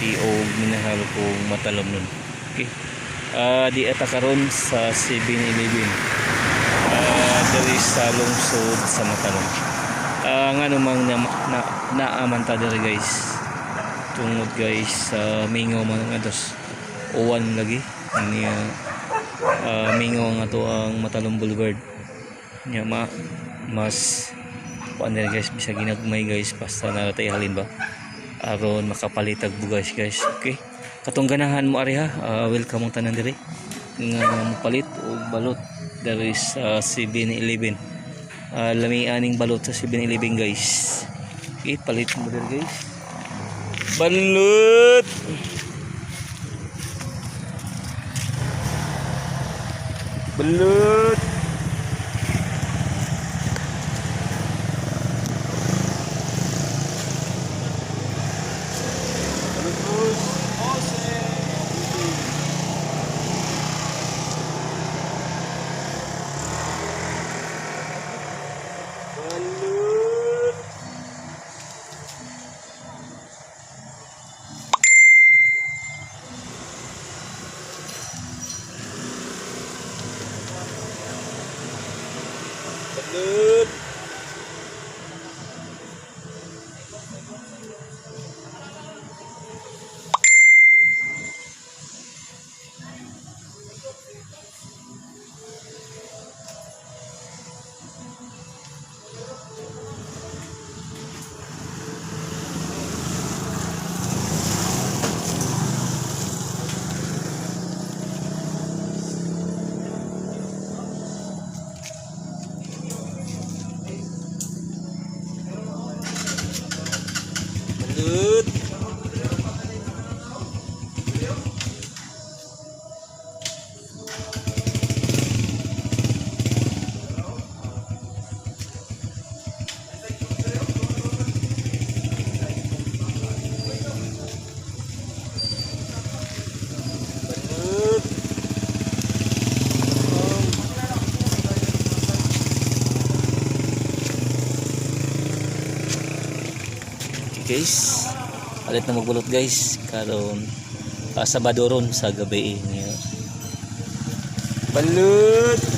City o minahal kong Matalomnon. Okay. Di ata karon sa 7-Eleven. Diri sa lungsod sa Matalom. Nga namang na, naaman ta diri, guys. Tungod, guys, sa mingaw man nga dos. Uwan lagi niya, mingaw nga to ang Matalom Boulevard. Nya ma mas kuan diri, guys, bisag ginagmay, guys, basta naratay halin ba aron makapalitag bugas, guys. Okay, katong ganahan mo ari ha, welcome mong tanan diri nga mopalit og balot diri sa 7-Eleven. Lami aning balot sa 7-Eleven, guys. Okay, palit mo diri, guys. Balot. Balot. Balot, boss. Balot. Balot. Balot. Balot. Okay, guys. Palit na magbalot, guys. Karon Sabado ron sa gabi eh. Ngayon. Balut!